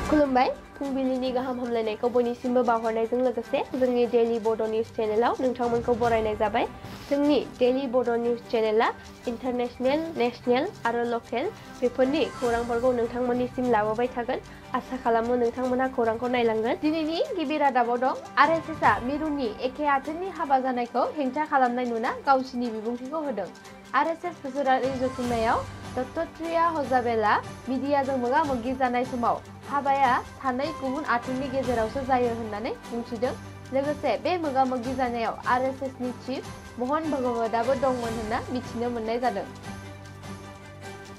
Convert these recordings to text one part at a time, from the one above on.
खुलुमबाय फुंबिलिनि गाहाम हामलायनायखौ बयनिसिमबो बावहरनायजों लोगोसे जोंनि डेली बड' निउज चेनेलाव नोंथांमोनखौ बरायनाय जाबाय। जोंनि डेली बड' निउज चेनेला इन्टारनेशनेल, नेशनेल आरो लकेल बेफोरनि खौरांफोरखौ नोंथांमोननिसिम लाबोबाय थागोन। आसा खालामो नोंथांमोना खौरांखौ नायलांगोन। दिनैनि गिबि रादाबाव दं आरएसएसआ मिरुनि एखे आथोननि हाबा जानायखौ हेंथा खालामनाय नुना गावसिनि बिबुंथिखौ होदों। आरएसएस बोसोरारि जथुम्मायाव दत्तत्रेय हजाबेला मिडियाजों मोगा-मोगि जानाय समाव हाबाया सानै गुबुन आथोननि गेजेरावसो जायो होननानै बुंथिदों। लोगोसे बे मोगा-मोगि जानायाव आरएसएसनि चिफ महन भगवतआबो दंमोन होनना मिथिनो मोननाय जादों।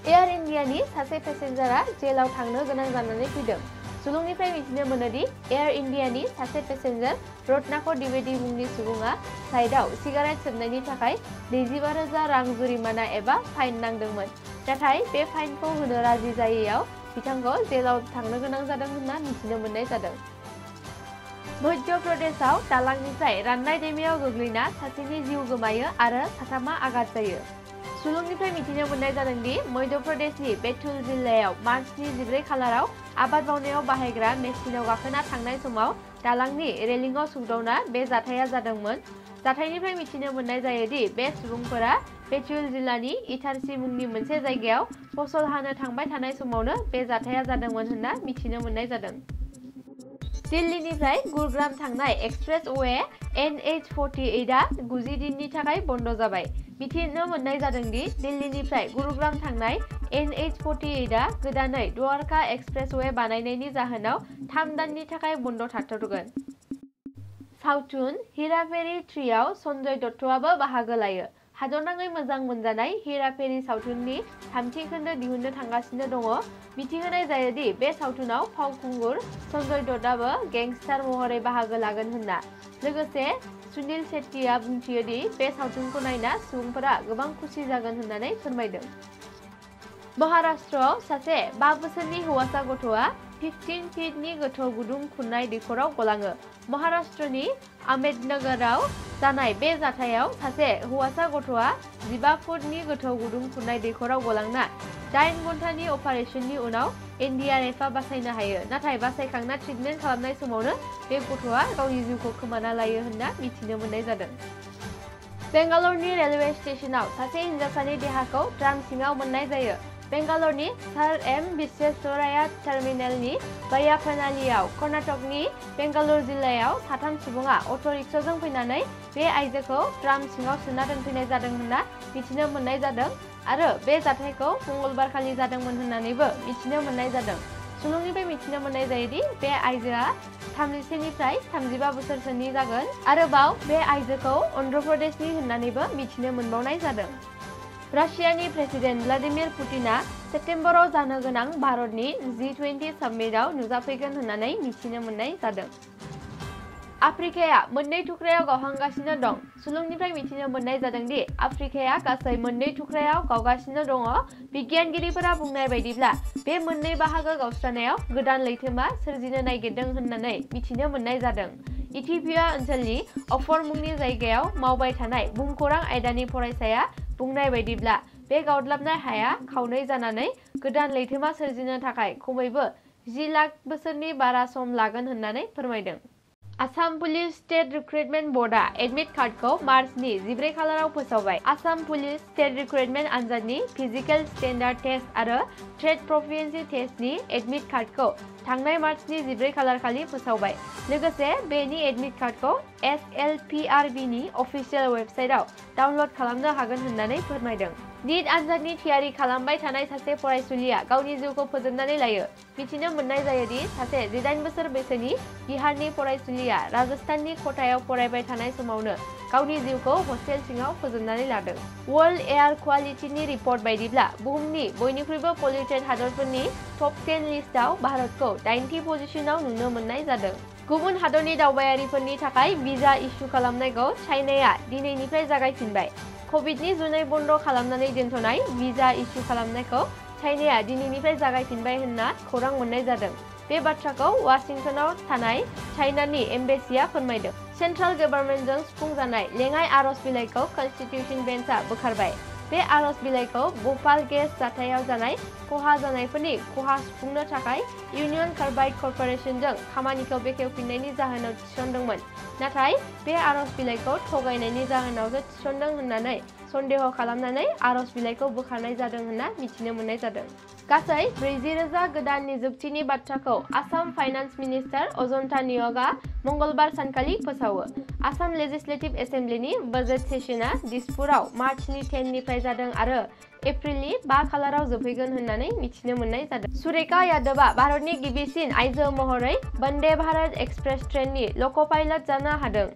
एयार इन्डियानि सासे पेसेन्जारा जेलाव थांनो गोनां जानानै फैदों। सुलुंनिफ्राय मिथिनो मोनोदि एयार इन्डियानि सासे पेसेन्जार रत्नाकर द्विवेदी मुंनि सुबुङा फ्लाइटआव सिगारेट सोबनायनि थाखाय 25,000 रां जुरिमाना एबा फाइन नांदोंमोन। नाथाय बे फाइनखौ होनो राजि जायैयाव बिथांखौ जेलाव थांनो गोनां जादों होनना मिथिनो मोननाय जादों। मध्य प्रदेशआव दालांनिफ्राय राननाय दैमायाव गोग्लैना सासेनि जिउ गोमायो आरो साथामा आघात जायो। सुलुंनिफ्राय मिथिनो मोननाय जादों दि मध्य प्रदेशनि बेतुल जिल्लायाव मार्चनि 14 खालाराव आबाद मावनायाव बाहायग्रा मेसिनाव गाखोना थांनाय समाव दालांनि रेलिंआव सौदावना बे जाथाया जादोंमोन। जाथायनिफ्राय मिथिनो मोननाय जायोदि बे सुबुंफोरा बेतुल जिल्लानि इटारसी मुंनि मोनसे जायगायाव फसल हानो थांबाय थानाय समावनो बे जाथाया जादोंमोन होनना मिथिनो मोननाय जादों। दिल्लीनिफ्राय गुरुग्राम थांनाय एक्सप्रेसवे NH48आ 90 दिननि थाखाय बन्द जाबाय। मिथिनो मोननाय जादों दि दिल्लीनिफ्राय गुरुग्राम थांनाय NH48आ गोदानै द्वारका एक्सप्रेसवे बानायनायनि जाहोनाव 3 दाननि थाखाय बन्द थाथ'गोन। सावथुन हेराफेरि 3आव सन्जय दत्तआबो बाहागो लायो। हादरनाङै मोजां मोनजानाय हेराफेरि सावथुननि 3थि खोन्दो दिहुननो थांगासिनो दङ। मिथिहोनाय जायोदि बे सावथुनाव फावखुंगुर सन्जय दत्तआबो गेंस्टार महरै बाहागो लागोन होनना। लोगोसे सुनील शेट्टीआ बुंथियोदि बे सावथुनखौ नायना सुबुंफोरा गोबां खुसि जागोन होननानै फोरमायदों। महाराष्ट्रआव सासे 5 बोसोरनि हौवासा गथ'आ 15 फिटनि गोथौ गुदुं खुरनाय दैखराव गलाङो। महाराष्ट्रनि आहमेदनगराव जानाय बे जाथायाव सासे हौवासा गथ'आ 15 फुटनि गोथौ गुदुं खुरनाय दैखराव गलांना 8 घन्टानि अपारेशननि उनाव एनडीआरएफआ बासायनो हायो। नाथाय बासायखांना ट्रिटमेन्ट खालामनाय समावनो बे गथ'आ गावनि जिउखौ खोमाना लायो होनना मिथिनो मोननाय जादों। बेंगालरनि रेलवे स्टेशनाव सासे हिनजावसानि देहाखौ ट्राम सिङाव मोननाय जायो। बेंगालरनि सार एम विश्वेश्वराया टार्मिनेलनि बायापानालियाव कर्नाटकनि बेंगालुरु जिल्लायाव 3 सुबुङा अट' रिक्साजों फैनानै बे आइजोखौ ट्राम सिङाव सोना दोनफैनाय जादों होनना मिथिनो मोननाय जादों आरो बे जाथायखौ मंगलबारखालि जादोंमोन होननानैबो मिथिनो मोननाय जादों। सुलुंनिफ्राय मिथिनो मोननाय जायोदि बे आइजोआ 31 निफ्राय 35 बोसोरसोनि जागोन। आरोबाव बे आइजोखौ अन्ध्र प्रदेशनि होननानैबो मिथिनो मोनबावनाय जादों। रासियानि प्रेसिडेन्ट व्लादिमिर पुतिनआ सेप्तेम्बराव जानो गोनां भारतनि G20 सामिटआव नुजाफैगोन होननानै मिथिनो मोननाय जादों। आफ्रिकाया मोननै थुख्रायाव गावहांगासिनो दं। सुलुंनिफ्राय मिथिनो मोननाय जादों दि आफ्रिकाया गासै मोननै थुख्रायाव गावगासिनो दङ। बिगियानगिरिफोरा बुंनाय बायदिब्ला बे मोननै बाहागो गावस्रानायाव गोदान लैथोमा सोरजिनो नागिरदों होननानै मिथिनो मोननाय जादों। इथिय'पिया ओनसोलनि अफर मुंनि जायगायाव मावबाय थानाय भुमखौरां आयदानि फरायसाया बुंनाय बायदिब्ला बे गावद्लाबनाय हाया खावनै जानानै गोदान लैथोमा सोरजिनो थाखाय खमैबो 10 लाख बोसोरनि बारा सम लागोन होननानै फोरमायदों। आसाम पुलिस स्टेट रिक्रुटमेन्ट बर्डआ एडमिट कार्डखौ मार्चनि 14 खालाराव फोसावबाय। आसाम पुलिस स्टेट रिक्रुटमेन्ट आनजादनि फिजिकेल स्टेन्डार्ड टेस्ट आरो ट्रेड प्रफिशिएन्सि टेस्टनि एडमिट कार्डखौ थांनाय मार्चनि 14 खालार खालि फोसावबाय। लोगोसे बेनि एडमिट कार्डखौ SLPRBनि अफिसियेल वेबसाइटआव डाउनलड खालामनो हागोन होननानै फोरमायदों। नीट आनजादनि थियारि खालामबाय थानाय सासे फरायसुलिया गावनि जिउखौ फोजोबनानै लायो। मिथिनो मोननाय जायोदि सासे 18 बोसोर बैसोनि बिहारनि फरायसुलिया राजस्थाननि खटायाव फरायबाय थानाय समावनो गावनि जिउखौ हस्टेल सिङाव फोजोबनानै लादों। वर्ल्ड एयार क्वालिटिनि रिपर्ट बायदिब्ला बुहुमनि बयनिख्रुइबो पलिउटेड हादरफोरनि टप 10 लिस्टआव भारतखौ 90 पजिशनाव नुनो मोननाय जादों। गुबुन हादरनि दावबायारिफोरनि थाखाय भिजा इस्यु खालामनायखौ चाइनाया दिनैनिफ्राय जागायफिनबाय। कभिडनि जुनै बन्द खालामनानै दोनथ'नाय भिजा इस्यु खालामनायखौ चाइनाया दिनैनिफ्राय जागायफिनबाय होनना खौरां मोननाय जादों। बे बाथ्राखौ वाशिंटनाव थानाय चाइनानि एम्बेसिया फोरमायदों। सेन्ट्रेल गभर्नमेन्टजों सुफुंजानाय लेङाइ आर'ज बिलाइखौ कनस्टिटिउशन बेन्चआ बोखारबाय। बे आरज बिलाइखौ भोपाल गेस जाथायाव जानाय खहा जानायफोरनि खहा सुफुंनो थाखाय इउनियन कार्बाइड कर्परेशनजों खामानिखौ बेखेवफिननायनि जाहोनाव थिसनदोंमोन। नाथाय बे आरज बिलाइखौ थगायनायनि जाहोनावसो थिसनदों होननानै सन्देह खालामनानै आरज बिलाइखौ बोखारनाय जादों होनना मिथिनो मोननाय जादों। गासै 40,000 गोदान निजुक्तिनि बाथ्राखौ आसाम फाइनान्स मिनिस्टार अजन्ता नियगआ मंगलबार सानखालि फोसावो। आसाम लेजिस्लेटिभ एसेम्ब्लिनि बाजेट सेसना दिसपुराव मार्चनि 10 निफ्राय जादों आरो एप्रिलनि 5 खालाराव जोबहैगोन होननानै मिथिनो मोननाय जादों। सुरेखा यादवआ भारतनि गिबिसिन आइजो महरै वंदे भारत एक्सप्रेस ट्रेननि लक' पाइलट जानो हादों।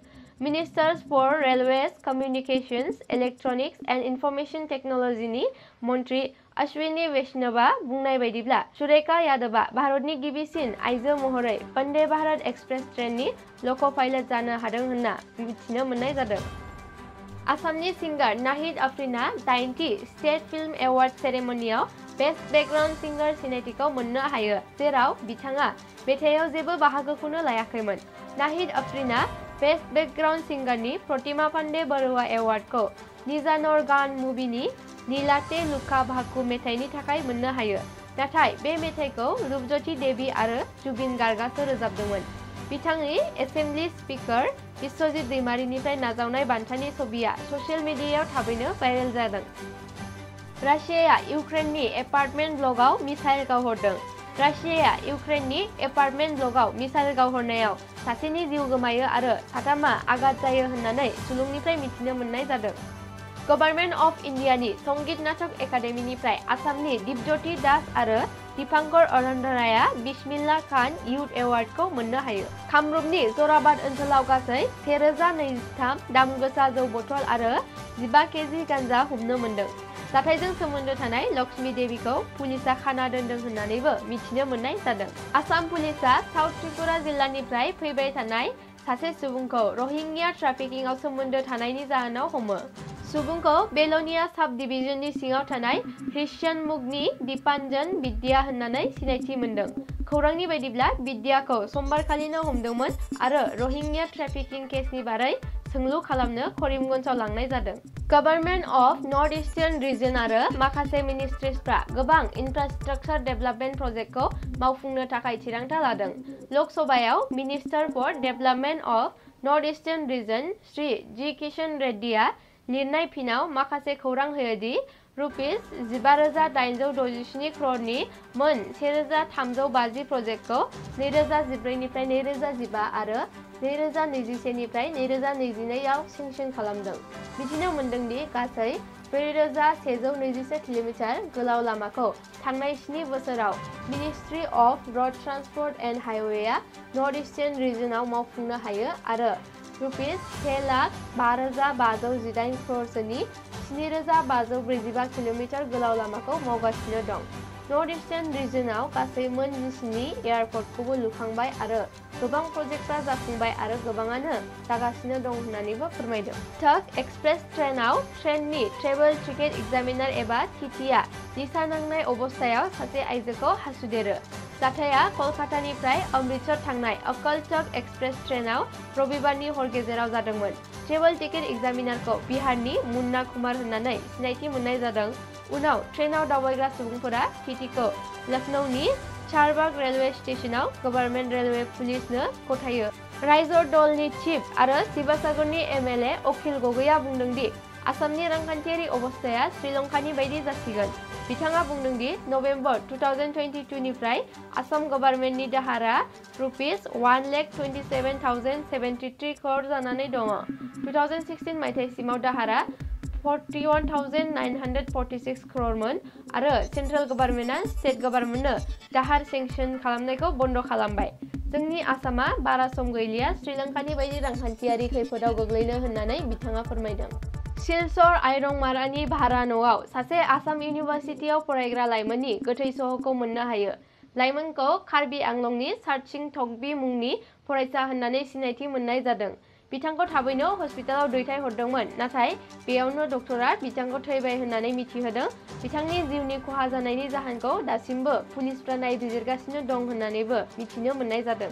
Ministers for railways communications electronics and information टेक्न'लजिनि मन्थ्रि अश्विनी वैष्णवआ बुंनाय बायदिब्ला सुरेखा यादवआ भारतनि गिबिसिन आइजो महरै वंदे भारत एक्सप्रेस ट्रेननि लक' पाइलट जानो हादों होनना मिथिनो मोननाय जादों। आसामनि सिंगार नाहिद आफरीनआ 80थि स्टेट फिल्म एवार्ड सेरेमनियाव बेस्ट बेकग्राउन्ड सिंगार सिनायथिखौ मोननो हायो, जेराव बिथाङा मेथाइयाव जेबो बाहागोखौनो लायाखैमोन। नाहिद आफरीनआ बेस्ट बेकग्राउन्ड सिंगारनि प्रतिमा पांडे बरुवा एवार्डखौ निजानर गान मुभिनि नीलाते लुका भाकु मेथाइनि थाखाय मोननो हायो, नाथाय बे मेथाइखौ रूपज्योति देवी आरो जुबिन गार्गआसो रोजाबदोंमोन। बिथांनि एसेम्बलि स्पिकार बिश्वजित दैमारिनिफ्राय नाजावनाय बान्थानि छबिआ ससियेल मिडियायाव थाबैनो भाइरेल जादों। रासियाया इउक्रेननि एपार्टमेन्ट ब्लकआव मिसाइल गावहरदों। रासियाया इउक्रेननि एपार्टमेन्ट ब्लकआव मिसाइल गावहरनायाव सासेनि जिउ गोमायो आरो साथामा आघात जायो होननानै सुलुंनिफ्राय मिथिनो मोननाय जादों। गभर्नमेन्ट अफ इन्डियानि संगीत नाटक एकाडेमिनिफ्राय आसामनि दीपज्योति दास आरो दीपांकर अरन्धराया बिस्मिल्ला खान इयुथ एवार्डखौ मोननो हायो। कामरुपनि जराबाद ओनसोलाव गासै 1023 दामगोसा जौ बथल आरो 15 केजि गान्जा हमनो मोनदों। जाथायजों सोमोन्दो थानाय लक्ष्मी देवीखौ पुलिसआ खाना दोनदों होननानैबो मिथिनो मोननाय जादों। आसाम पुलिसआ साउथ त्रिपुरा जिल्लानिफ्राय फैबाय थानाय सासे सुबुंखौ रहिंग्या ट्राफिकिंआव सोमोन्दो थानायनि जाहोनाव हमो। सुबुंखौ बेलनिया साब डिभिजननि सिङाव थानाय ख्रिस्टियान मुगनि दीपान्जन बिद्या होननानै सिनायथि मोनदों। खौरांनि बायदिब्ला बिद्याखौ समबारखालिनो हमदोंमोन आरो रहिंग्या ट्राफिकिं केसनि बारै सोंलु खालामनो करिमगन्जआव लांनाय जादों। Government of north eastern region आरो माखासे मिनिस्ट्रिसफ्रा गोबां इनफ्रास्ट्राक्चार डेभेलपमेन्ट प्रजेक्टखौ मावफुंनो थाखाय थिरांथा लादों। लक सभायाव minister for development of north eastern region Shri G Kishan रेड्डीआ लिरनाय फिनाव माखासे खौरां होयो दि ₹15,867 क्ररनि मोन 1,350 प्रजेक्टखौ 2014 निफ्राय 2015 आरो 2021 निफ्राय 2022 आव सेंसन खालामदों। मिथिनो मोन्दों दि गासै 4,126 किल'मिटार गोलाव लामाखौ थांनाय 7 बोसोराव ministry of road transport and हाइवेआ नर्थ इस्टार्न रिजनाव मावफुंनो हायो आरो ₹1,05,518 क्ररसोनि 7,545 किल'मिटार गोलाव लामाखौ मावगासिनो दं। नर्थ इस्टार्न रिजनाव गासै मोन 27 एयारपर्टखौबो लुखांबाय आरो गोबां प्रजेक्टफोरा जाफुंबाय आरो गोबाङानो जागासिनो दं होननानैबो फोरमायदों। टक एक्सप्रेस ट्रेनआव ट्रेननि ट्रेभेल टिकेट एग्जामिनार एबा टिटिआ निसा नांनाय अबस्थायाव सासे आइजोखौ हासुदेरो। जाथाया कलकातानिफ्राय अमृतसर थांनाय अकल टक एक्सप्रेस ट्रेनआव रबिबारनि हर गेजेराव जादोंमोन। ट्रेभेल टिकेट एग्जामिनारखौ बिहारनि मुन्ना कुमार होननानै सिनायथि मोननाय जादों। उनाव ट्रेनआव दावबायग्रा सुबुंफोरा टिटिखौ लखनौनि चारबाग रेलवे स्टेशनाव गभर्नमेन्ट रेलवे पुलिसनो गथायो। रायजर दलनि चिफ आरो शिवसागरनि एमएलए अखिल गगैआ बुंदों दि आसामनि रांखान्थियारि अबस्थाया श्रीलंकानि बायदि जासिगोन। बिथाङा बुंदों दि नभेम्बर 2022 निफ्राय आसाम गभर्नमेन्टनि दाहारा ₹1,27,073 क्रर जानानै दङ। 2016 मायथाइसिमाव दाहारा 41,946 क्ररमोन आरो सेन्ट्रेल गभर्नमेन्टआ स्टेट गभर्नमेन्टनो दाहार सेंसन खालामनायखौ बन्द खालामबाय। जोंनि आसामा बारा सम गैलिया श्रीलंकानि बायदि रांखान्थियारि खैफोदाव गोग्लैनो होननानै बिथाङा फोरमायदों। सिलचर आइरंमारानि भारा न'आव सासे आसाम इउनिभार्सिटियाव फरायग्रा लाइमोननि गोथै सह'खौ मोननो हायो। लाइमोनखौ कार्बि आंलंनि सार्चिं टकबी मुंनि फरायसा होननानै सिनायथि मोननाय जादों। बिथांखौ थाबैनो हस्पिटालाव दैथायहरदोंमोन, नाथाय बेयावनो डक्टरा बिथांखौ थैबाय होननानै मिथिहोदों। बिथांनि जिउनि खहा जानायनि जाहोनखौ दासिमबो पुलिसफ्रा नायबिजिरगासिनो दं होननानैबो मिथिनो मोननाय जादों।